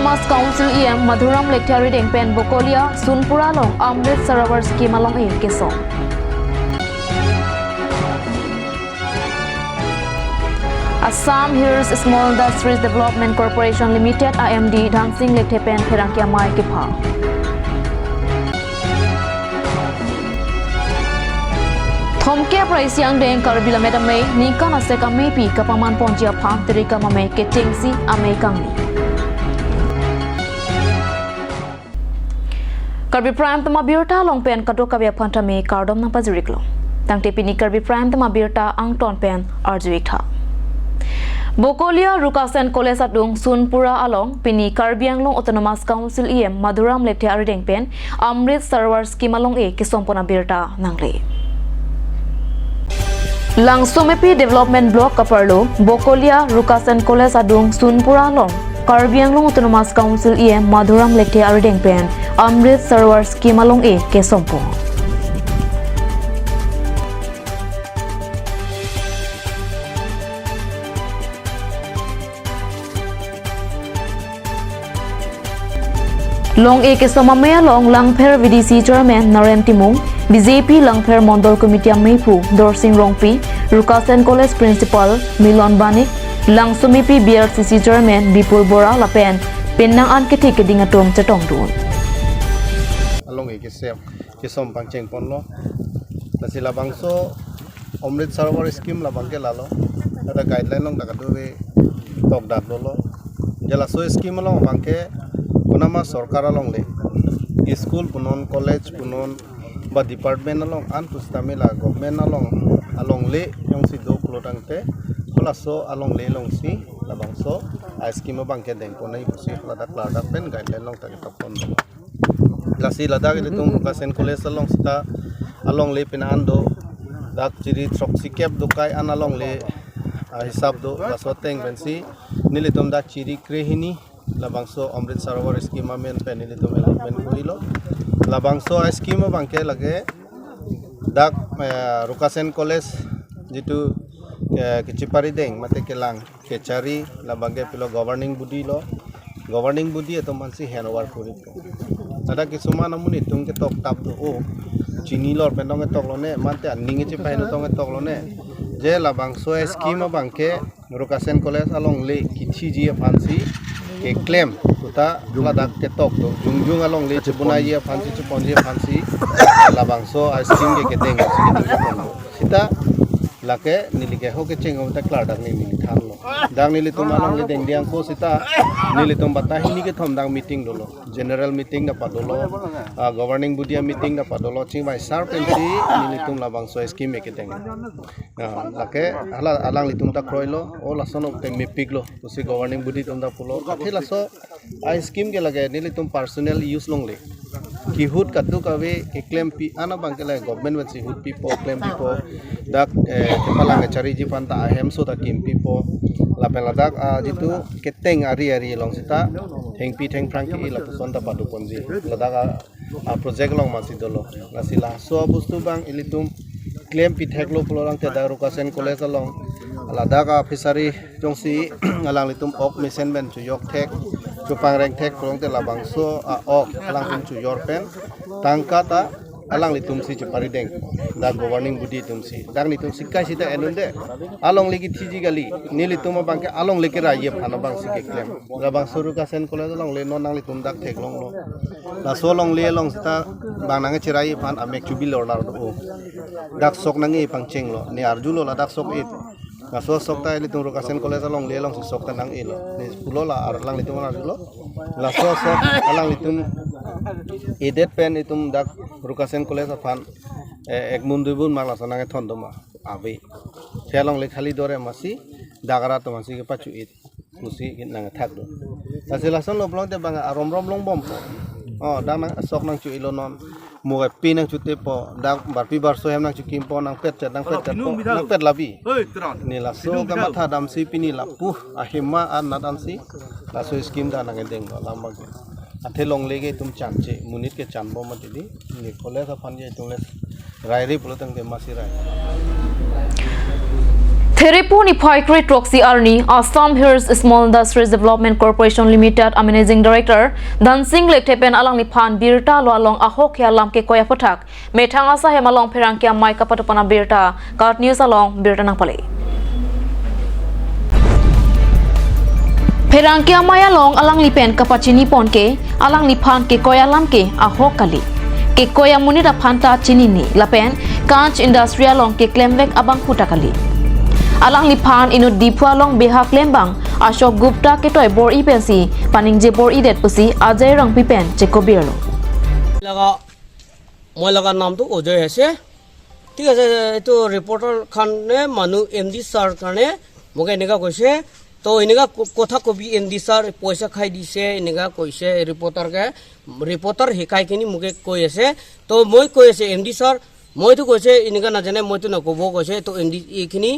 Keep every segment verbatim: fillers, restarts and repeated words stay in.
Autonomous Council E M Madhuram Lekthe arideng pen Bokolia Sunpura along Amrit Sarovar Scheme along-e kesom. Assam Hills Small Industries Development Corporation Limited A M D Dhansing Lekthe pen pherangke amei kepha. Thomkep ra isi angdeng Karbi Lammet Amei ningkan asek ameipi kapaman ponji aphan terikam amei ketengsi amei kangni. Karbi Prime Time abirta along pen kadokave aphan tame kardom nangpajir-iklo. Tangte pini Karbi Prime Time abirta angton pen arju-ik tha. Bokolia Rukasen College adung Sunpura along pini Karbi Anglong Autonomous Council E M Madhuram Lekthe arideng pen Amrit Sarovar Scheme along-e kesompon abirta nangle. Langsomepi Development Block kaparlo Bokolia Rukasen College adung Sunpura along Karbi Anglong Autonomous Council E M Madhuram Lekthe arideng pen Amrit Sarovar Scheme along-e kesompon. Long-e kesom amei along Langpher V D C Chairman Naren Timung, B J P Langpher Mondol Committee ameiphu Dorsing Rongpi, Rukasen College Principal Milon Banik, Langsomepi B R C C Chairman Bipul Bora lapen penang an kethe keding atum chetongdun. Along-e kesem kesom pangchengponlo. Lasi labangso Amrit Sarovar Scheme labangke lalo. Ada guideline along dak kadokave tokdak dolo. Je laso scheme along abangke konama sorkar alongle, school punon, college punon, ba department along an pusitame la government along alongle jongsi do pulo tangte, halaso alongle alongsi labangso a-scheme abangke dengpon nangji pusi ladak ladak pen guideline along ta ketokpon dolo. Lasi ladak ilitum Rukasen College along seta alongle pina an do, dak chiri throksikep dokai an alongle, ah, hisap do, laso ateng pensi nelitum dak chiri krehini labangso Amrit Sarovar Scheme amen pen nelitum allotment kurilo. Labangso a-scheme abangke lake dak, eh, Rukasen College jitu, eh, kecheparideng mate kelang kechari labangke pilo governing body lo. Governing body atum aphansi handover kuripo. Ladak kisuman amonit atum ketok tap do, o, chinilor pen tong ketok lone, mate aning chepaheno tong ketok lone. Je labangso a-scheme abangke Rukasen College alongle kithiji aphansi keklem, tuta ladak ketok do. Jongjong alongle chebunaiji aphansi, cheponji aphansi labangso a-scheme ke kedeng, kedeng keklem do. Seta lake neli ke ho kecheng ho ta klardak neli thanlo. Dak nelitum alongle dengdiang ko seta nelitum bata hini kethom dak meeting dolo. General meeting dak padolo, ah, governing body a-meeting dak padolo, chingvai sar pensi nelitum labangso scheme kedeng. Ah, lake hala alanglitum ta kroilo, o lason ok te mepiklo pusi governing body atum ta pulo. Athe laso a-scheme ke lake nelitum personal use longle. Kehut kadokave keklempi an abangke lake government pensi hut pipo, klempipo. Dak, eh, kepalang kechariji aphan ta ahemso ta kimpipo. Lapen ladak, ah, jitu keteng ari ari along seta thengpi thengphrang ke-i lapuson ta padoponji. Ladak, ah, ah, project along masi dolo. Lasi laso bostu abang ilitum klem pitheklo pulo tangte dak Rukasen College along. Ladak a-fishery jongsi alanglitum ok mesen pen chojok thek, chopangreng thek pulo tangte labangso a-ok alangtum chojor pen tangka ta alanglitumsi cheparideng. Dak governing body atumsi. Dak nelitumsi kaisi ta en-un-e. Alongle kithiji kali. Nelitum abangke alongle keraiji aphan abangsi keklem. Labangso Rukasen College alongle non nanglitum dak theklonglo. Laso alongle along seta bang nangcherai aphan amek chubilor lar do. Dak sok nang-e pangchenglo. Ne arjulo ladak sok-et. Laso sok ta ilitum Rukasen College alongle alongsi sok ta nang-elo. Ne pulo la ar alanglitum arjulo. Laso sok alanglitum edet pen itum dak Rukasen College aphan, eh, ekmun duibun mak laso nangkethon doma. Ave. Alongle khali dore masi dak arat atumsi kepachu-et pusi nangthak do. Lasi lasonlo pulo tangte bang aromrom longbompo. O, dak nang sok nangchu-etlo non. Mo kepi nangchutepo, dak barpi barso hem nangchukimpo, nangpet chet, nangpet chetpo, nangpet labi. Ne laso kamatha damsi pini lapu ahema anat ansi laso scheme ta nangkedenglo alam abangke. Athe longle ke itum chanche, monit ke chanbom mati di. Ne college aphan ke itum le rairi pulo tangte masi rai. Therepu niphai kre throksi arni Assam Hills Small Industries Development Corporation Limited a Managing Director Dhansing Lekthe pen alangliphan birta lo along ahokhe alam kekoi aphuthak methang asahem along pherangke amei kapatupan abirta KAT News along birta nangpale. Pherangke amei along alangli pen kapachini pon ke alangliphan kekoi alam ke ahok kali. Kekoi amonit aphan ta chinine lapen Kanch Industry along keklemvek abangphu ta kali. Alangliphan inut Diphu along beha klembang Ashok Gupta ketoi bor-i pensi paningje bor-idet pusi Ajay Rongpi pen chekobirlo. Laga, মই লগা নামটো অজয় আছে। ঠিক আছে, এইটো ৰিপৰ্টাৰ খানে মানুহ M D sir কাৰণে মোকে এনেকা কৈছে। তো এনেকা ক-, কথা কবি এম ডি ছাৰ পইচা খাই দিছে, এনেকা কৈছে ৰিপৰ্টাৰকে। ৰিপৰ্টাৰ শিকাই কিনি মোকে কৈ আছে। তো মই কৈ আছে, "এম ডি ছাৰ, মইতো কৈছে এনেকা নাজানে, মইতো নক'ব," কৈছে। তো এম ডি এইখিনি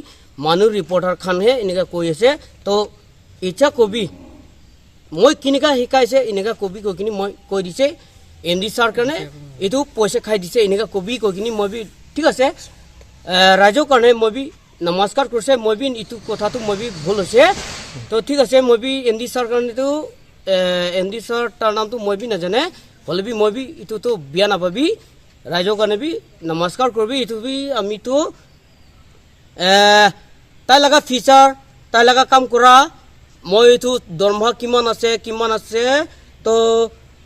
মানুহ ৰিপৰ্টাৰ খানহে এনেকা কৈ আছে। তো ইচ্ছা কবি, মই কেনেকা শিকাইছে, এনেকা কবি কৈ কিনি মই কৈ দিছে, এম ডি ছাৰ কাৰণে এইটো পইচা খাই দিছে, এনেকা কবি কৈ কিনি মই বি, ঠিক আছে, এ, ৰাইজৰ কাৰণে মই বি নমস্কাৰ কৰিছে, মই বি এইটো কথাটো মই বি ভুল হৈছে। তো ঠিক আছে, মই বি এম ডি ছাৰ কাৰণেতো, এ, এম ডি ছাৰ তাৰ নামটো মই বি নাজানে, হ'লে বি মই বি এইটোতো বেয়া নাপাবি, ৰাইজৰ কাৰণে বি নমস্কাৰ কৰিবি, এইটো বি আমিতো এ, তাই লগা ফিচাৰ, তাই লগা কাম কৰা, মই এইটো দৰমহা কিমান আছে, কিমান আছে, তো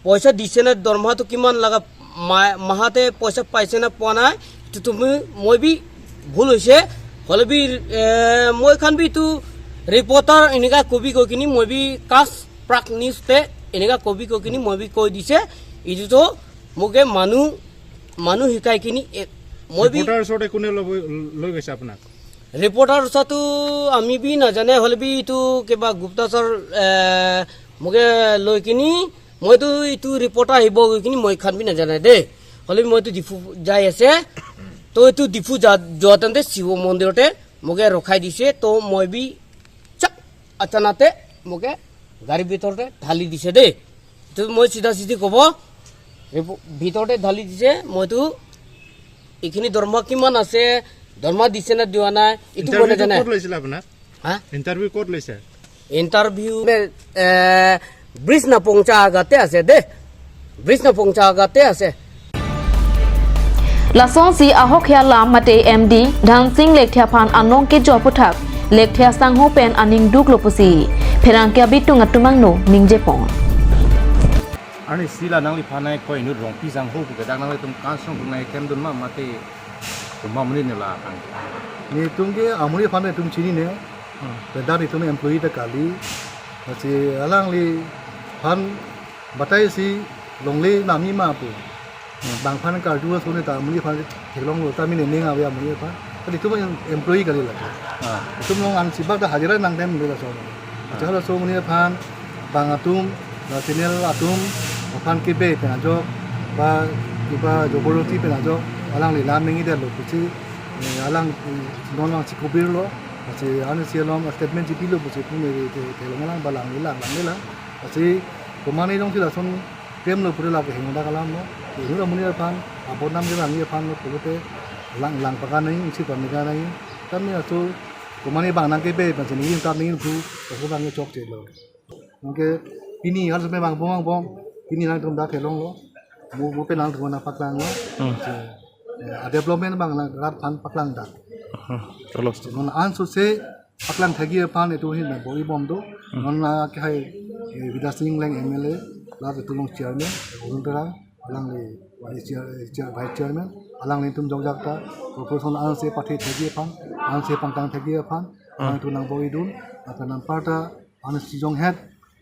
পইচা দিছে নে, দৰমহাটো কিমান লগা, মা-, মাহতে পইচা পাইছে নে পোৱা নাই, এইটো তুমি মই বি ভুল হৈছে। হ'লে বি, এ, মই খান বি এইটো ৰিপৰ্টাৰ এনেকা কবি কৈ কিনি মই বি কাছ প্ৰাগ নিউজ পে এনেকা কবি কৈ কিনি মই বি কৈ দিছে। এইটোতো মোকে মানুহ, মানুহ শিকাই কিনি, এ, মই বি ৰিপৰ্টাৰ ওচৰতে কোনে ল'ব, লৈ গৈছে আপোনাক? ৰিপৰ্টাৰ ওচৰতো আমি বি নাজানে, হ'লে বি এইটো কিবা গুপ্তাচৰ, এ, মোকে লৈ কিনি, মইতো এইটো ৰিপৰ্টাৰ আহিব গৈ কিনি মই খান বি নাজানে দেই। হ'লে বি মইতো ডিফু যাই আছে। তো এইটো ডিফু যা-, যোৱাতেন্তে শিৱ মন্দিৰতে মোকে ৰখাই দিছে। তো মই বি চাক আচানাতে মোকে গাড়ী ভিতৰতে ঢালি দিছে দেই। তো মই চিধা চিধি ক'ব, এই ভ-, ভিতৰতে ঢালি দিছে। মইতো এইখিনি দৰমহা কিমান আছে, দৰমহা দিছে নে দিয়া নাই, এইটো মই ইণ্টাৰভিউটো নাজানে। ক'ত লৈছিলে আপোনাক? হা? ইণ্টাৰভিউ ক'ত লৈছে? ইণ্টাৰভিউ, এ, ব্ৰিজ নাপংচা আগতে আছে দেই, ব্ৰিজ নাপংচা আগতে আছে। Lasonsi ahokhe alam mate M D Dhansing Lekthe aphan anong kejo aphuthak Lekthe asangho pen aning duklo pusi pherangke abitung atum angno ningje pon. Arnisi la nangliphan nangkoi inut Rongpi asangho pu ke dak nanglitum kangsong pu nangklemdun ma mate tum amonit ne la kang. Netum ke amonit aphan netum chinine. Hmm. Dak netum employee ta kali. Lasi alangliphan batai si longle nami ma pu. Hmm. Bang aphan karju ason ta amonit aphan theklonglo ta mine ning ave amonit aphan. Kali netum em-, employee kali la. Ah. Netum along ansi bak ta hajira nangklemle laso. Ah. Jahar laso amonit aphan bang atum, la channel atum aphan kebe pen ajok, ba kiba jabardasti pen ajok, alangli lam nangji detlo pusi, eh, alang, eh, non lang chikubirlo, lasi arnisi along statement chipilo pusi pu me te, te long lang ba langli lang, langli lang. Lasi komatne jongsi lason klemlo pura lake hingda kalam lo. Inut amonit aphan abodnam kevangji aphan lo pulote lang, lang pakan nangji, isi pamekan nangji. Kami aso komatne bang nangkebe, bang sini tam nangji pu, aso bang chokchelo. Anke pini hal sampai bang bong bong, pini nangtum dak kelong lo, mu mu penang tuan apa klang lo. Hmm. So, eh, development bang lang rat aphan paklang dak. Hmm. Terus. So, non ansu se paklang thagi aphan itu hin bang bori bom do. Hmm. Non na ke hai, eh, Vidya Sing Leng M L A, la itu long chairman, urun terang, alangli vice chair, chair, vice chairman, alangli tum jok jak ta, corporation anse pathe thagi aphan, anse pangtang thagi aphan, Hmm. alang itu nang bori dun, apa namparta, Ansi jonghet,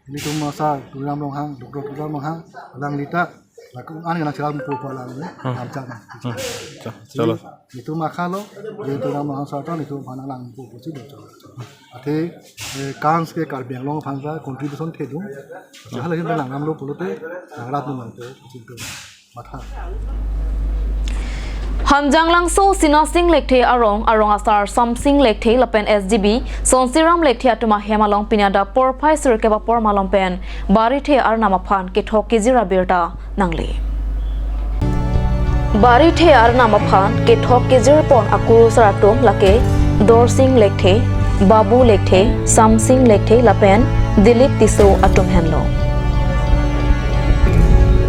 ilitum asar Tuliram Ronghang, Doctor Tuliram Ronghang, alangli ta, laku an nang chiram po po alang ne, Hmm. lam chak na. Hmm. Cha-, chalo. Ilitum akha lo, ilitum Tuliram Ronghang sar ta, ilitum aphan langpo pusi do chalo. Athe, eh, Kanch ke Karbi Anglong aphan ta contribution thedung. Hala hin langdamlo pulote, nang rat nang po pusi do. Matha. Hanjanglangso Sinasing Lekthe arong, arong asar Samsing Lekthe lapen S D B Sonsiram Lekthe atum ahem along pini adap porphai sirkep apor malom pen barithe arnam aphan kethok kejir abirta nangle. Barithe arnam aphan kethok kejir pon akurusar atum lake Dorsing Lekthe, Babu Lekthe, Samsing Lekthe lapen Dilip Tisso atum henlo.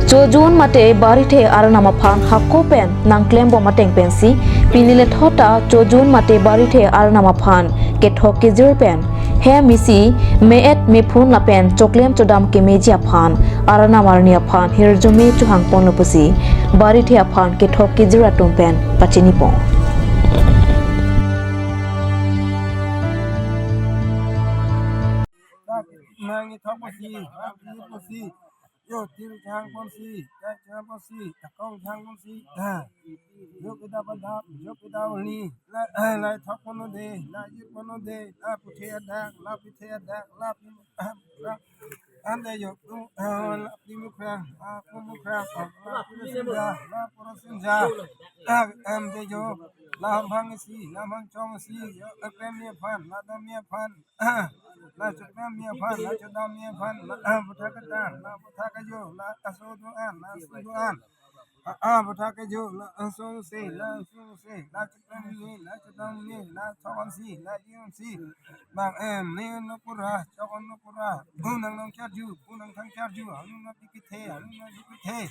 Chojun mate Barithe arnam aphan hako pen nangklembom ateng pensi pini lethot ta Chojun mate Barithe arnam aphan kethok kejir pen hem isi me-et mephun lapen choklem chodam kemeji aphan arnam arni aphan hirjume chohangponlo pusi Barithe aphan kethok kejir atum pen pachinipon. Nang ithok pasi, nang ithok pasi. Yo, tin chang ponsi, chang chang ponsi, takong chang ponsi. Yo, kita pada, yo, kita uni. La, la ithok ponlo de, la yit ponlo de, la puthe adak, la pithe adak, la pin, la, ante yo, la pin mukra, la pin mukra, la pin sinja, la pura sinja. Ante yo, la hambang si, la hambang chong si, yo, akrem ni aphan, la dam ni aphan. La choklem ni aphan, la chodam ni aphan, la, ah, butha kata, la butha kajo, la aso do-an, la aso do-an. Ah, ah, butha kajo, la aso se, la aso se, la choklem ni, la chodam ni, la chokan si, la ion si. Bang em, ni no pura, chokan no pura. Bunang nang charju, bunang thang charju, anu na pikithe, anu na pikithe.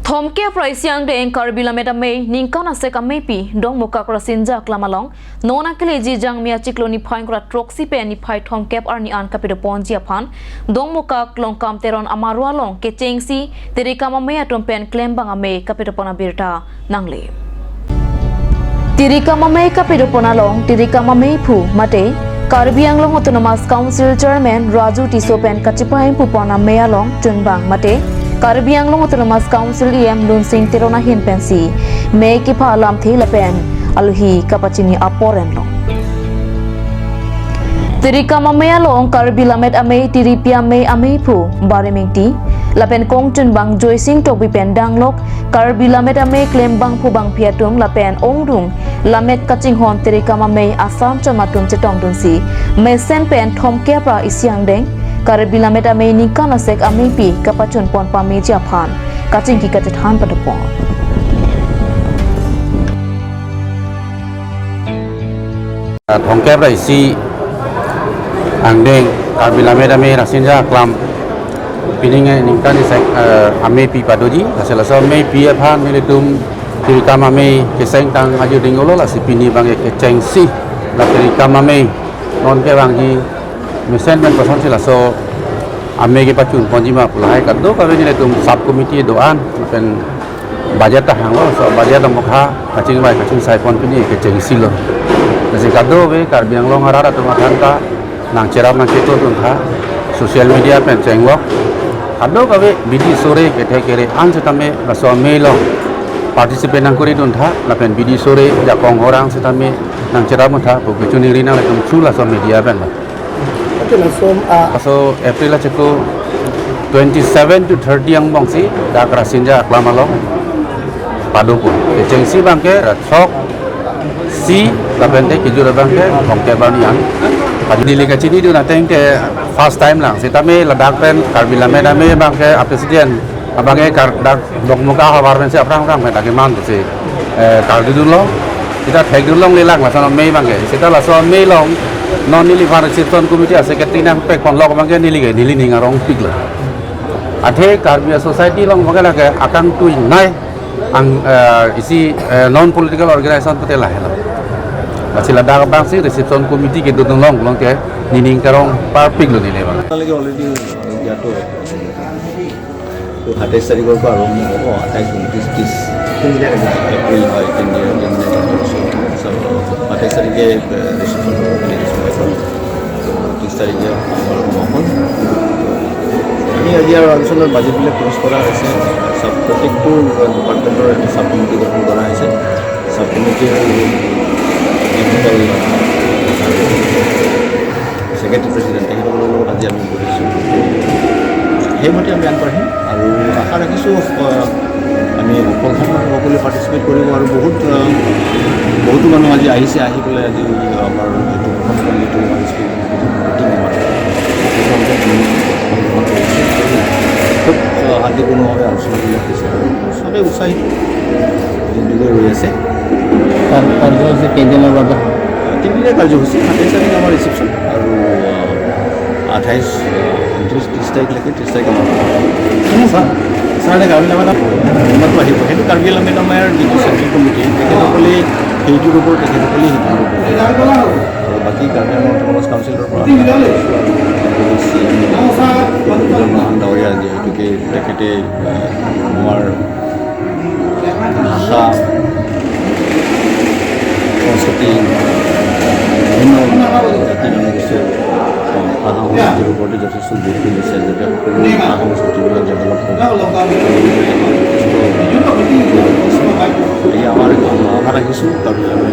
Thomkep ra isi angdeng Karbi Lammet Amei ningkan asek ameipi Dongmukak Rasinja Aklam along non akeleji Jangmi achiklo niphai ingkoi ra throksi pen niphai thomkep arni an kapedoponji aphan Dongmukak Longkam Teron Amaro along kechengsi tirikam amei atum pen klembang amei kapedopon abirta nangle. Tirikam amei kapedopon along tirikam ameiphu mate Karbi Anglong Autonomous Council Chairman Raju Tisso pen kachipahempupon amei along chunbang mate Karbi Anglong Autonomous Council E M Lunsing Teron ahin pensi mei kepha alamthe lapen alohi kapachini apor enlo. Tirikam amei along Karbi Lammet Amei tiripi amei ameiphu Barim Ingti lapen kongchunbang Joysing Tokbi pen danglok Karbi Lammet Amei klembangphu bangphi atum lapen ongdung lammet kachinghon tirikam amei asan chom atum chetongdunsi mesen pen thomkep ra isi angdeng Karbi Lammet Amei ningkan asek ameipi kapachunpon pameji aphan kachingki kachethan padopon. Thomkep ra isi angdeng Karbi Lammet Amei Rasinja Aklam pining ningkan asek, eh, ameipi padoji, lasi laso ameipi aphan nelitum tirikam amei keseng tang ajo dingolo, lasi pini bang kechengsi la tirikam amei non kevangji mesen pen kosonsi laso amei kepachunponji ma pu lahai kadokave nelitum sub committee do-an pen budget ta hanglo, so budget amokha kachingvai kachingsaipon pini kechengsilo. Lasi kadokave Karbi Anglong arat atum aphan ta nangcherap nangchetur duntha, social media pen chengvok. Kadokave bidi sore kethe kere an setame laso amei along participate nangkori duntha, lapen bidi sore jakong horang setame nangcherap duntha pu kechoningri nanglitum thu laso media pen. Ate laso, ah, laso April achiklo twenty-seven to thirty angbongsi dak Rasinja Aklam along padopon. Kechengsi bangke ra throksi lapen te kejut abangke thomkep arni an. Neli kachinidun ateng ke first time lang. Setame ladak pen Karbi Lammet Amei bangke a president abangke kar dak Dongmukak havar pensi aphrang aphrang pen dak keman si, eh, kardidunlong. Seta thekdunlongle lang laso amei bangke. Seta laso amei along non neliphan reception committee a secretary nangpekponlok bangke neli ke neli ning arongpiklo. Athe Karbi society along bangke lake akangtui nei ang, eh, isi, eh, non political organization pute lahelo. Lasi ladak abangsi reception committee kedodunlong along ke nening karongparpiklo neli bang. আপোনালোকে already ইয়াতো তো সাতাইছ তাৰিখৰ পৰা আৰম্ভ হ'ব, আঠাইছ, ঊনত্ৰিছ, ত্ৰিছ, কোনদিনা এপ্ৰিল হয়, তিনিদিনৰ দিন চব সাতাইছ তাৰিখে, এ, ৰিচিপশ্যন হ'ব বুলি কৈছে। ত্ৰিছ তাৰিখে আমাৰ মহল। আমি আজি আৰু আলোচনাৰ বাজেটবিলাক ক্ৰছ কৰা হৈছে। চব প্ৰত্যেকটো ডিপাৰ্টমেণ্টৰ এটা ছাব কমিটি গঠন কৰা হৈছে। ছাব কমিটিৰ ছেক্ৰেটাৰী প্ৰেচিডেণ্ট তেখেতসকলৰ লগত আজি আমি বহিছোঁ। সেইমতে আমি আগবাঢ়িম আৰু আশা ৰাখিছোঁ, আহ, আমি সফল হ'ম, সকলোৱে পাৰ্টিচিপেট কৰিব আৰু বহুত, আহ, বহুতো মানুহ আজি আহিছে, আহি পেলাই আজি আমাৰ যিটো প্ৰথমখন যিটো আমাৰ স্কুল মিটিং আমাৰ শান্তিপূৰ্ণভাৱে আলোচনাবিলাক হৈছে আৰু চবে উৎসাহিত দিনটোলৈ ৰৈ আছে। কাৰ্যসূচী কেইদিনৰ বাবে? তিনিদিনীয়া কাৰ্যসূচী, সাতাইছ তাৰিখ আমাৰ ৰিচিপশ্যন আৰু আঠাইছ, ঊনত্ৰিছ, ত্ৰিছ তাৰিখলৈকে, ত্ৰিছ তাৰিখ আমাৰ ছাৰ, ছাৰ কাৰ্বি আংলং মেলা মূলতঃ আহিব, সেইটো কাৰ্বি আংলং মেলা মায়াৰ যিটো চেণ্ট্ৰেল কমিটি, তেখেতসকলেই সেইটোৰ ওপৰত, তেখেতসকলেই সেইটোৰ ওপৰত। আৰু বাকী কাৰ্বি আংলং অট'নমাছ কাউন্সিলৰ পৰা আমি আশা কৰিছোঁ আৰু চি এম ডাঙৰীয়া যিহেতুকে তেখেতে, আহ, আমাৰ ভাষা, সংস্কৃতি, বিভিন্ন জাতি জনগোষ্ঠীৰ ভাষা সংস্কৃতিৰ ওপৰতে যথেষ্ট গুৰুত্ব দিছে, যাতে সকলো ভাষা সংস্কৃতিবিলাক ডেভেলপ হওক। গতিকে আমাৰ আশা ৰাখিছোঁ, কাৰ্বি আংলং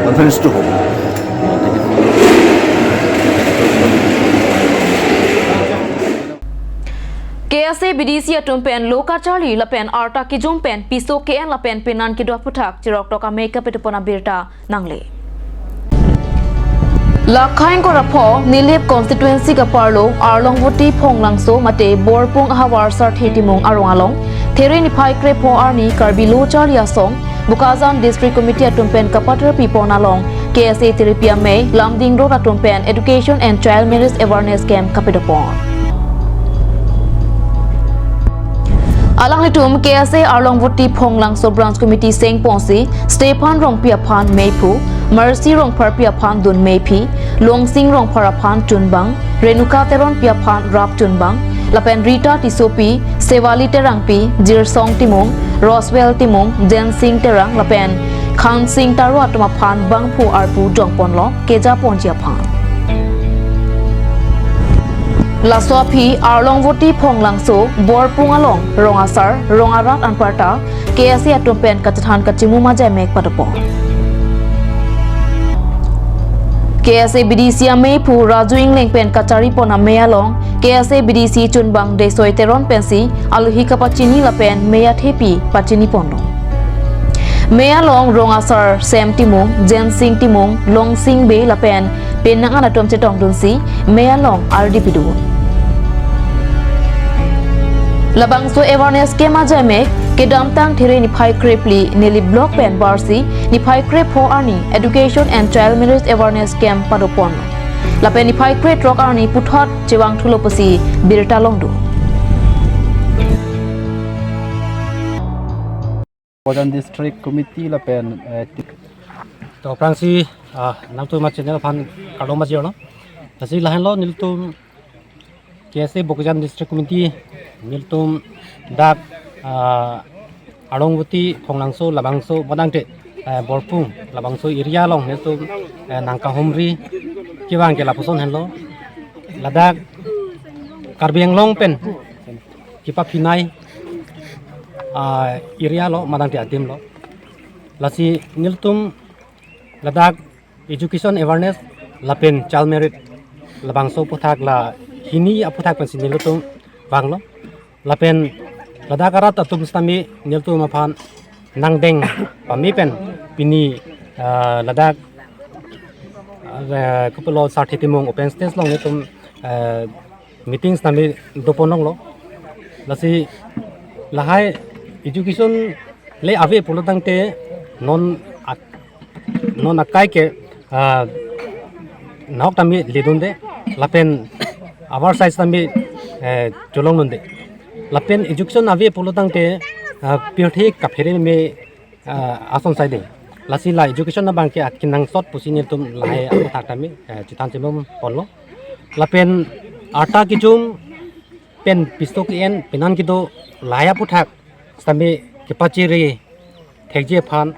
কনফাৰেন্সটো হ'ব। K S A B D C atum pen lo kacharli lapen arta kejum pen piso ke-en lapen penan kedo aphuthak chirok tok amei kapetepon abirta nangle. Lakhang korapho Nilip constituency kaparlo Arlongvoti Phonglangso mate Borpung ahavar Sarthe Timung arong along There niphai krepho arni Karbi Lo Charli Asong Bokajan District Committee atum pen kapatar pipon along K S A Tiripi Amei Lamding Road atum pen Education and Child Marriage Awareness Camp kapedopon. Alanglitum K S A Arlongvoti Phonglangso Branch Committee sengponsi Stephen Rongpi aphan meiphu, Mercy Rongpharpi aphan dun meiphi, Longsing Rongphar aphan chunbang, Renuka Teronpi aphan rap chunbang, lapen Rita Tissopi, Sewali Terangpi, Jirsong Timung, Roswell Timung, Jensing Terang, lapen Khansing Taro atum aphan bangphu arpu dongponlo kejaponji aphan. Laso aphi Arlongvoti Phonglangso Borpung along rong asar, rong arat anparta K S A atum pen kachethan kachimum ajai mek padopon. K S A B D C ameiphu Raju Ingleng pen kacharipon amei along K S A B D C chunbang Desoi Teron pensi alohi kapachini lapen mei athepi pachiniponlo. Mei along rong asar Sem Timung, Jensing Timung, Longsing Bey lapen penang an atum chetongdunsi mei along ardi pidun. Labangso awareness camp ajai mek kedamtang There niphai krephli Nilip Block pen barsi niphai krepho arni Education and Child Marriage Awareness Camp padopon. Lapen niphai krethrok arni puthot chevangthulo pusi birta longdun. Bokajan District Committee lapen, eh, ti- To aphrangsi, ah, nangtum ma channel aphan kardom pajirlo. Lasi lahenlo nelitum K S A Bokajan District Committee nelitum dak, ah, Arlongvoti Phonglangso labangso madangte, eh, Borpung labangso area along nelitum, eh, nangkahumri kevang ke lapuson henlo. Ladak Karbi Anglong pen kepaphinei, ah, area lo madangte adim lo. Lasi nelitum ladak education awareness lapen child marriage labangso aphuthak la hini aphuthak pensi nelitum vanglo. Lapen ladak arat atum sitame nelitum aphan nangdeng pame pen pini, ah, ladak, ah, kopilo Sarthe Timung open stage along nelitum, ah, meeting sitame dopon longlo. Lasi lahai education le ave pulo tangte non ak-, non akai ke, ah, nahok tame ledunde lapen abar size tame, eh, cholongdunde. Lapen education ave pulo tangte, ah, pirthe kaphere me, ah, ason saide. Lasi la education abangke akenangsot pusi nelitum lahai aphuthak tame, eh, chethan chimum ponlo. Lapen arta kejum pen piso ke-en penan kedo lahai aphuthak sitame kepachiri thekji aphan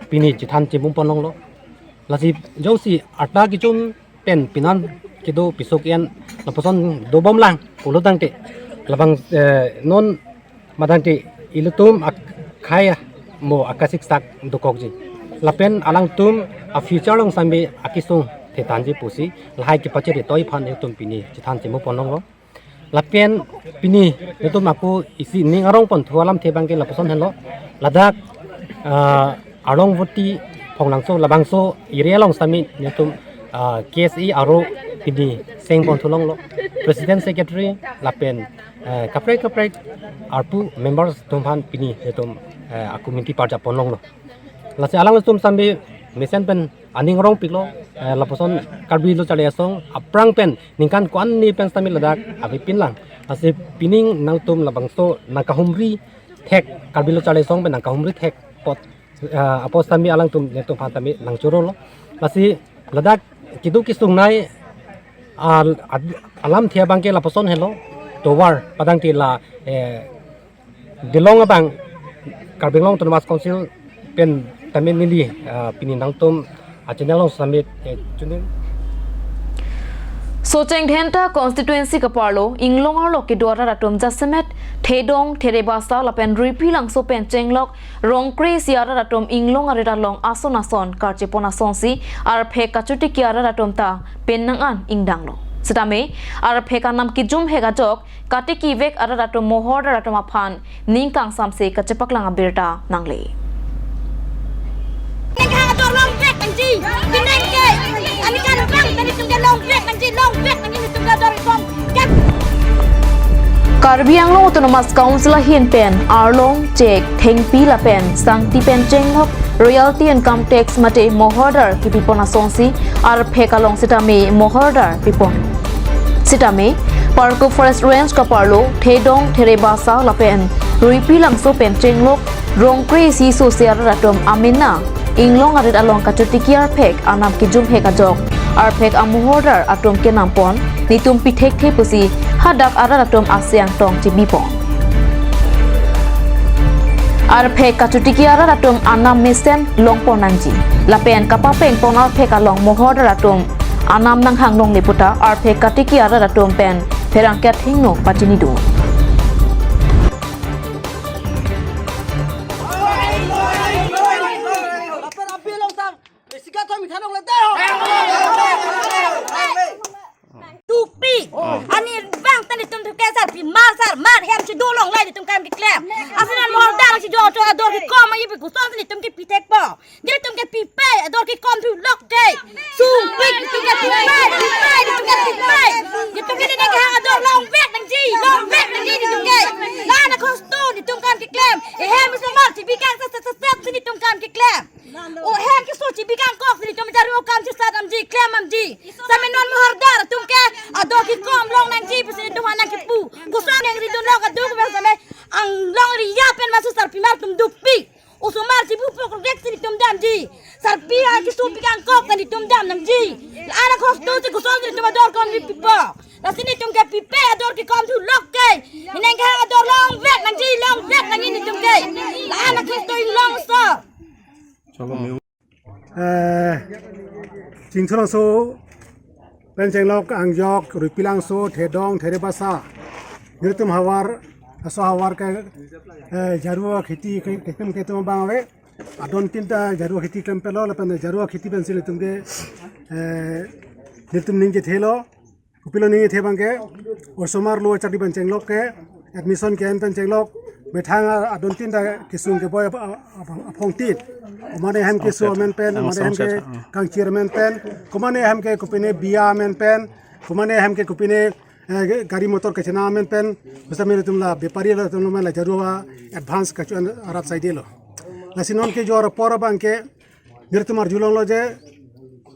pini chethan chimum pon longlo. Lasi jongsi arta kejum pen penan kedo piso ke-en lapuson dobomlang pulo tangte labang, eh, non madangte ilitum akhei mo akasiksak dokokji. Lapen alangtum a future along sitame akesung thethanji pusi lahai kepachiri toi aphan itum pini chethan chimum pon longlo. Lapen pini nelitum ako isi ning arong ponthu alamthe abangke lapuson henlo. Ladak, ah, Arlongvoti Phonglangso labangso area along sitame nelitum Ah, K S A aro pini seng pon thulonglo, President, Secretary lapen, eh, kaprek kaprek arpu members atum aphan pini netum, eh, a-committee parjap ponlonglo. Lasi alanglitum sitame mesen pen aning arongpiklo, eh, lapuson Karbi Lo Charli Asong aphrang pen ningkan ko-an ni pen sitame ladak avepinlang. Lasi pining nangtum labangso nangkahumri thek, Karbi Lo Charli Asong pen nangkahumri thek apot, eh, apot sitame alangtum netum aphan sitame nangchorolo. Lasi ladak keduk kesungnei, ah, ad-, alamthe abangke lapuson helo, tovar padangte la, eh, Dilong abang Karbi Anglong Autonomous Council pen sitame neli, ah, pini nangtum a-channel along sitame, eh, tuning. Socheng Dhenta constituency kaparlo, inglong arlo kedo arat atum jasemet, Thedong, Therebasa lapen Ruipilangso pen chenglok, Rongkre isi arat atum inglong arit along ason ason karchepon asonsi, arphek kachotiki arat atum ta pen nang-an ingdanglo. Sitame, arphek anam kejum hek ajok, katikivek arat atum mohordar atum aphan ning kangsamse kachepaklang abirta nangle. Nang hang ador longvek nangji, pinang ke, ani kan bang, tadi tunggal longvek nangji, longvek nangji, tunggal ador kom. Karbi Anglong Autonomous Council ahin pen, Arlong, Chek, Thengpi lapen Sangti pen chenglok, royalty income tax mate mohordar kepipon asonsi, arphek along sitame mohordar pipon. Sitame, Parko Forest Range kaparlo, Thedong, Therebasa lapen Ruipilangso pen chenglok, Rongkre isi sose arat atum amena, inglong arit along kachotiki arphek anam kejum hek ajok, arphek amohordar atum kenampon, netum pithekthe pusi, hadak arat atum aseng tong chebipon. Arphek kachotiki arat atum anam mesen longpon nangji. Lapen kapapengpon arphek along mohordar atum anam nanghang longle puta arphek katiki arat atum pen pherangke athengno pachinidun. Tupi. Ani bang tani tum thuke sarpi mar sar mar hem si dolong lai tum kam keklem. Asin an mordar si jo jo ador kekom ayi bi kuson tani tum kepi thekpo. Tani tum kepi pe ador kekom thu lok ke. Sungpik tani tum kepi pe, pi pe, tani tum kepi pe. Tani tum ke ne ke ador longvek nangji, longvek nangji tani tum ke. La na khosto tani tum kam keklem. E hem so mar si bi kang sa sa sa sa tani tum kam keklem. O hem keso chibi kangkok si netum jaru akam si sat damji, klem damji. Sitame non mohordar atum ke ador kekom long nangji pusi netum aphan nangkepu. Koson nangridun lok aduk bang sitame anglong area pen masu sarpi mar atum dukpi. Osomar si bupok rek si netum damji. Sarpi a keso pi kangkok si netum dam nangji. La anak hosto si koson si netum ador kom ri pipo. Lasi netum ke pipe ador kekom thu lok ke. Minang ke ador longvek nangji, longvek nangji netum ke. La anak hosto inglong so. Eh, Chingthulangso, pen chenglok angjok, Ruipilangso, Thedong, Therebasa. Nelitum havar, aso havar ke, eh, jarua kheti ke, ketum ketum abang ave. Adon tinta jarua kheti klempetlo, lapen jarua kheti pensi nelitum ke, eh, nelitum ning kethelo. Kopilo ning kethe abangke, osomar lo chakri pen chenglok ke, admission ke-en pen chenglok, methang adon tinta kesung keboi ap-, ap-, ap-, aphong tin. Komane hem ke so amen pen, komane hem ke kangchir amen pen, komane hem ke kopine biya amen pen, komane hem ke kopine, eh, gari motor kechena amen pen, bisa mene tum la bepari la tum la jarua advance kachu-an arat saidelo. Lasi non ke jo apor abangke, nelitum arjulonglo je,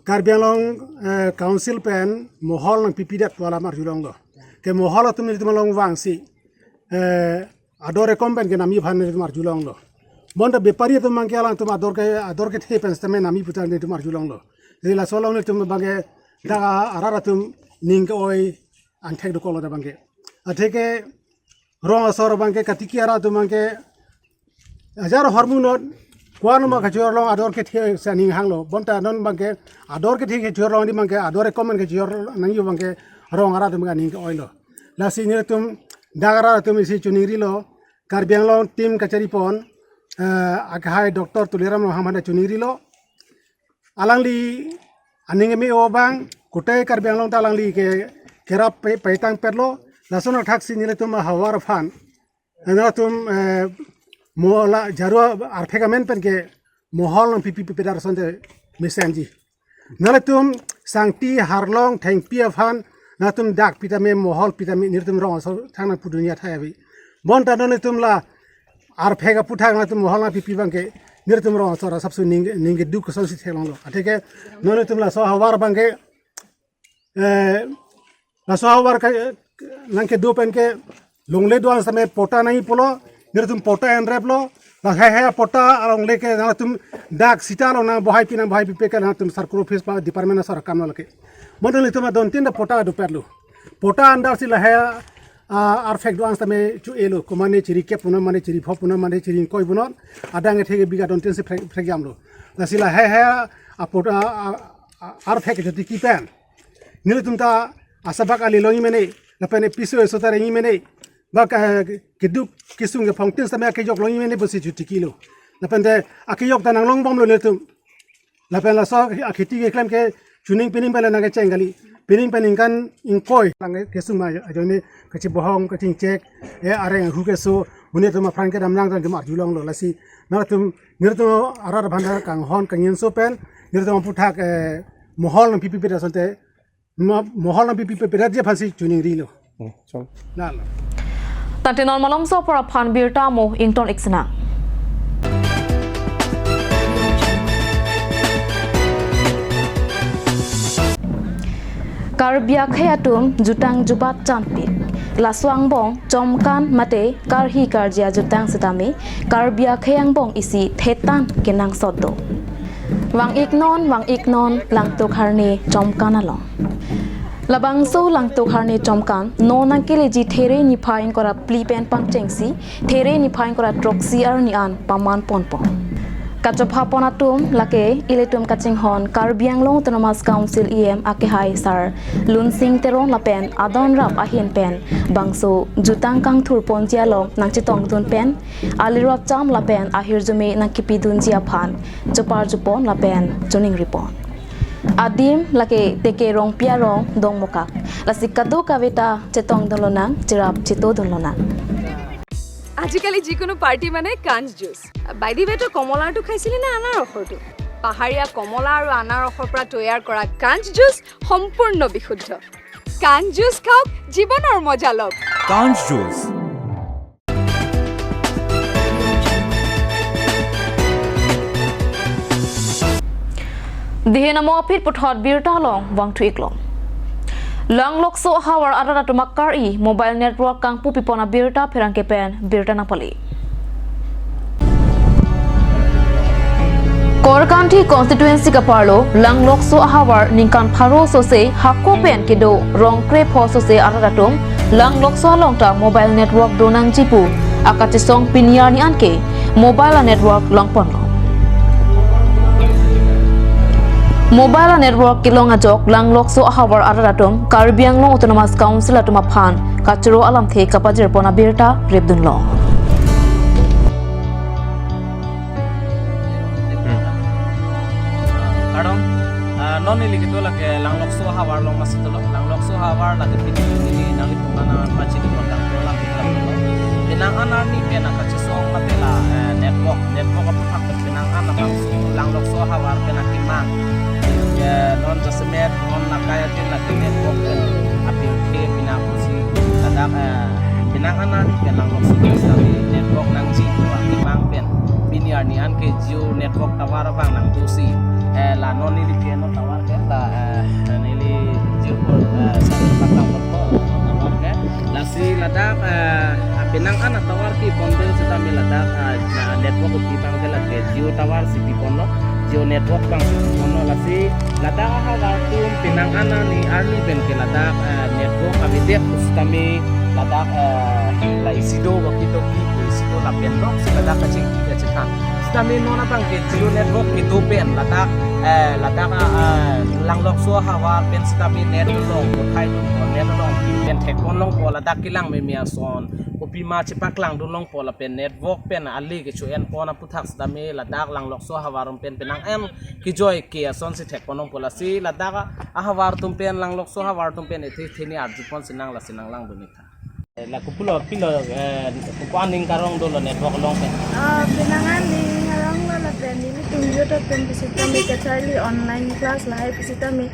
Karbi Anglong, eh, Council pen mohol nangpipedet pu alam arjulonglo. Ke mohol atum nelitum along vangsi, eh, ador kekom pen kenamji aphan nelitum arjulonglo. Bonta bepari atum abangke alangtum ador ke, ador kethe pen sitame namji puta nelitum arjulonglo. Jadi laso along nelitum abangke dak arat atum ning ke-oi angthek dokoklo dak abangke. Atheke rong asor abangke katiki arat atum abangke ajar hormu not kuan ma kachor long ador kethe si aning hanglo. Bonta non abangke ador kethe kachor long di abangke ador kekom kachor nangji abangke rong arat atum aning ke-oilo. Lasi nelitum dak arat atum isi chiningrilo. Karbi Anglong team kachari pon, eh, akhai Doctor Tuliram Ronghang aphan chiningrilo. Alangli aning eme-o abang, kotai Karbi Anglong ta alangli ke kerap pe-, paitangpetlo, lason athaksi nelitum ahavar aphan. Nelitum, eh, mo la jarua arphek amen pen ke mohol nangpipi pipedet asonte mesenji. Nangtum Sangti, Harlong, Thengpi aphan nangtum dak pitame, mohol pitame nelitum rong asor thangnat pu dunia thai abi. Bonta nangtum la arphek aputhak nangtum mohol nangpipi abangke nelitum rong asor asapso ning, ning keduk kosonsi theklonglo. Atheke nangtum laso ahavar abangke, eh, laso ahavar ke, nangkedo pen ke longle do-an sitame patta nangji pulo, nelitum patta enreplo, la haihui apatta alongle ke nangtum dak sita along nangbohaipi nangbohaipipe ke nangtum circle office ba department asor akamlo lake. Bonta nelitum adon tin ta patta dopetlo. Patta andarsi lahai, ah, arphek do-an sitame cho-elo, komane chiri kep punon, mane chiri pho punon, mane chiri ingkoi punon, adang ethek bigha adon tinsi phrek, phrekjamlo. Lasi lahaihui apatta, ah, ah, arphek chotiki pen nelitum ta asabak ali longji mene, lapen piso eso ta rengji mene, ba ke, keduk kesung kephong tin sitame akejok longji mene pusi chotikilo. Lapen te akejok ta nanglongbomlo nelitum. Lapen laso akheti keklem ke chuning pining pen le nangkecheng kali. Pining pen ningkan ingkoi nangkesung ma ajoine kachibohong kachingchek, eh, areng ahu keso, huni atum aphan kedam nangtum arjulonglo. Lasi nangtum, nelitum arat aphan ta kanghon kangjinso pen nelitum aputhak, eh, mohol nangpipipe asonte, mo-, mohol nangpipipe arat aphansi chuningrilo. Hmm, chong. Lalo. Tangte non malomso apor aphan birta mo ington ik sinang. Karbi akhei atum jutang jubat chanpik. Laso angbong chomkan mate karhi karja jutang sitame Karbi akhei angbong isi thetan kenangsot do. Vang ik non, vang ik non, Langtuk Harne chomkan along. Labangso Langtuk Harne chomkan non nangkeleji There niphai ingkoi ra phli pen pangchengsi There niphai ingkoi ra throksi arni an paman ponpo. Kachopha pon atum lake ilitum kachinghon Karbi Anglong Autonomous Council E M akehai Sar Lunsing Teron lapen adon rap ahin pen bangso jutang kangthur ponji along nangchetongdun pen alirot cham lapen ahirjume nangkepidunji aphan chopar jupon lapen choningri pon. Adim lake Teke Rongpi arong Dongmukak. Lasi kadokave ta chetongdun lonang, cherap chetodun lonang. আজিকালি যিকোনো পাৰ্টি মানে কাঞ্চ juice. By the ৱে, তই কমলাৰটো খাইছিলি নে আনাৰসৰটো? পাহাৰীয়া কমলা আৰু আনাৰসৰ পৰা তৈয়াৰ কৰা কাঞ্চ জুচ সম্পূৰ্ণ বিশুদ্ধ। কাঞ্চ জুচ খাওক, জীৱনৰ মজা লওক। কাঞ্চ juice. Dihin amo aphi puthot birta along vangthu iklo. Langlokso ahavar arat atum akar-i mobile network kangpupi pon abirta pherangke pen birta nangpale. Korkanthi constituency kaparlo Langlokso ahavar ningkan pharo sose hako pen kedo rong krepho sose arat atum Langlokso along ta mobile network donangji pu akachesong pini arni anke mobile a-network longponlo. Mobile a-network kelong ajok Langlokso ahavar arat atum Karbi Anglong Autonomous Council atum aphan kachoro alamthe kapajirpon abirta repdunlo. Hmm. Kardom, ah, non neli kedo lake Langlokso ahavar along masih tolo. Langlokso ahavar lake pini neli nanglitum aphan pachini kontang program kita tolo. Penang an arni pen akachesong mate la, eh, network, network aputhak pen penang an abangso Langlokso ahavar pen akemang. Eh, non jasemet, non nakai atin lake network pen aphi ke pina pusi ladak, eh, penang an arni pen Langlokso pen sitame network nangji pu akemang pen pini arni anke Jio network tower abang nangdosi, eh, la non neli keno tower ke la, eh, neli Jio ko, eh, sari patang ko tower ke. Lasi ladak, eh, penang an a-tower kepon pen sitame ladak, eh, na network kepi abangke lake Jio tower si piponlo, Jio network abang si piponlo. Lasi ladak ahavar atum penang an arni, arni pen ke ladak, eh, network avedet pu sitame ladak, eh, la isi do wakitoki pu isi do lapen lo, si ladak kachingki kachethan. Sitame non abangke Jio network kedo pen ladak, eh, ladak, eh, Langlokso ahavar pen sitame net longpo, thai longpo, net longpo pen thekpon longpo, ladak kelang meme ason kopima chepaklangdun longpo lapen network pen ale kecho-en pon aputhak sitame ladak Langlokso ahavar atum pen penang an kejoi ke asonsi thekpon longpo. Lasi ladak ahavar atum pen, Langlokso ahavar atum pen ethe theni arjupon sinang, lasi nanglangdun ik tha. Eh, la kopilo pilo, eh, ko-an ning karong dolo network along pen? Ah, penang an ning karong lo Lapen nelitum youth atum pusitame kacharli online class lahai pusitame,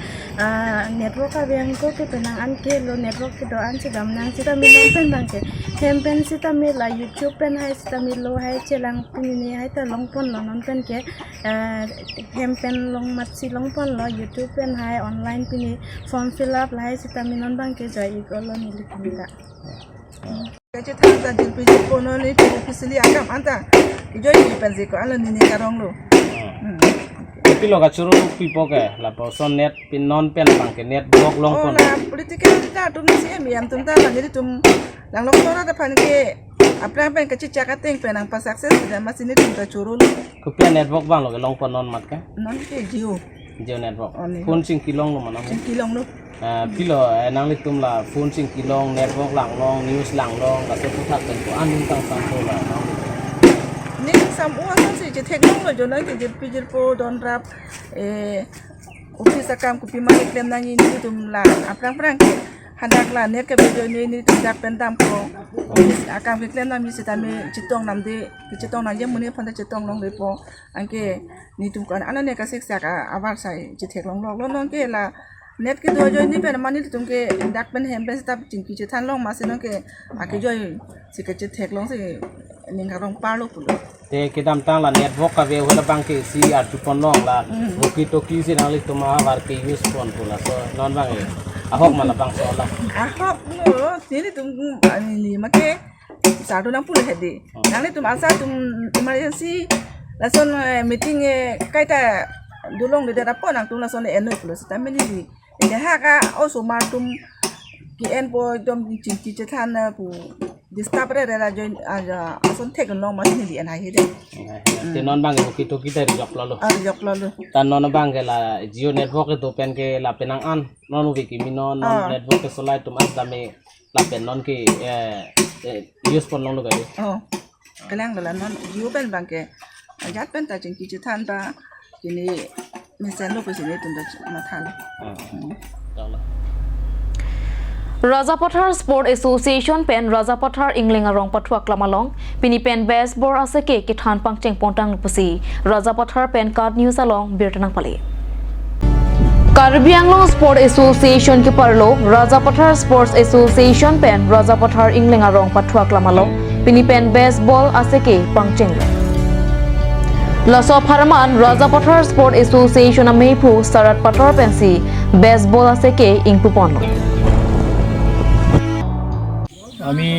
ah, network ave angko ke penang an ke lo, network kedo-an si damnang sitame non pen abangke hem pen sitame la YouTube pen hai sitame lo hai chelang pini ni hai ta longponlo non pen ke, ah, hem pen long mat si longponlo YouTube pen hai online pini form fill up lahai sitame non abangke joi-iklo nelitum ta. Kachethan ta jirpi jirpo non nelitum officially akam anta kejoi ji pen ji ko alo nini karong lo. Hmm. Kopilo kachoro pipo ke lapuson net pin non pen abangke network longpon. Oh, la political ta atum si M E M atum ta la nelitum lang longpon ra ta aphan ke aphrang pen kachechak ateng pen nangpa success da masi nelitum ta choro lo. Kopi a-network abang lo ke longpon non mat ke? Non ke Jio. Jio network. Oh, ni. Phone chingki longlo ma non? Chingki longlo. Ah, pilo, eh, nanglitum la phone chingki long, network langlong, news langlong, laso aphuthak pen ko-an ning kangsam po la nanglitum? Ning kangsam-o asonsi chetheklonglo, jono ke jirpi jirpo donrap, eh, office akam kopima keklem nangji nelitum la aphrang phrang ke hadak la net kave ajoine nelitum dak pen dampo. Office akam keklem nangji sitame chetong namde, chetong nangji amonit aphan ta chetong longlepo. Anke nelitum ko-an anane kasiksak a, abar sai chetheklongloklo non ke la net kedo ajoine pen mane nelitum ke dak pen hem pen sitame chingki chethan long masi non ke akejoi si kachetheklong si ning karong parlo pulo. Te kedamtang la network kave ahut abangke isi arjupon long la, hmm, walkie talkie si nanglitum ahavar ke-use pon pu laso non abang e. Ahok ma labangso la? Ahok lo, nelitum, ani ni make sar do nangpulo hedi. Oh. Nanglitum asar atum emergency lason, eh, meeting, eh, kaita dolongledet apot nangtum lason, eh, enoi pulo sitame neli. Neli ha ka osomar atum ke-enpo ekdom chingki chethan na pu disturb rere ra join aja ason thek long masi neli en hai hedi. Eh, eh, te non abang walkie talkie ta rijoklo lo. Ah, rijoklo lo. Ta non abangke la Jio network kedo pen ke la penang an non ove kimi non, non, ah, network kesolai atum an tame lapen non ke, eh, eh, use pon longlo kali. Oh. Kelang dola non Jio pen abangke ajat pen ta chingki chethan ta kini mesenlo pusi nelitum ta mathalo. Ah. Hmm. Tanglo. Rajapathar Sport Association pen Rajapathar Ingleng arong pathuaklam along pini pen baseball aseke kethan pangcheng pontang pusi Rajapathar pen KAT News along birta nangpale. Karbi Anglong Sport Association keparlo Rajapathar Sports Association pen Rajapathar Ingleng arong pathuaklam along pini pen baseball aseke pangchenglo. Laso apharman Rajapathar Sport Association amephu Sarat Pator pensi baseball aseke ingpuponlo. আমি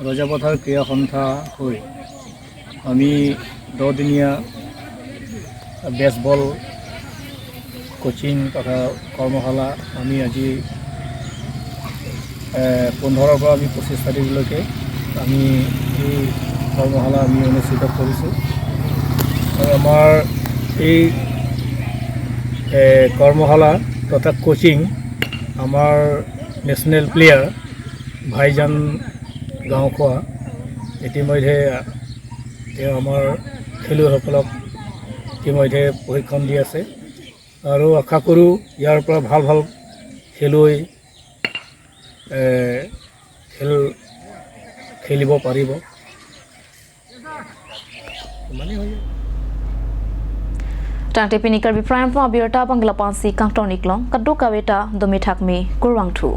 ৰজাপথাৰ ক্ৰীড়া সন্থা হৈ আমি দহদিনীয়া baseball coaching তথা কৰ্মশালা আমি আজি, এ, পোন্ধৰৰ পৰা আমি পঁচিছ তাৰিখলৈকে আমি এই কৰ্মশালা আমি অনুষ্ঠিত কৰিছোঁ। আৰু আমাৰ এই, এ, কৰ্মশালা তথা কোচিং আমাৰ নেশ্যনেল প্লেয়াৰ ভাইজান গাঁওখোৱা ইতিমধ্যে তেওঁ আমাৰ খেলুৱৈসকলক ইতিমধ্যে প্ৰশিক্ষণ দি আছে আৰু আশা কৰোঁ ইয়াৰ পৰা ভাল ভাল খেলুৱৈ, এ, খেল খেলিব পাৰিব। ইমানেই হৈ গ'ল। Tangte pini Karbi Prime Time abirta abang ke lapu-an si kangton-iklong, kadokave ta dome thakme kurvangthu.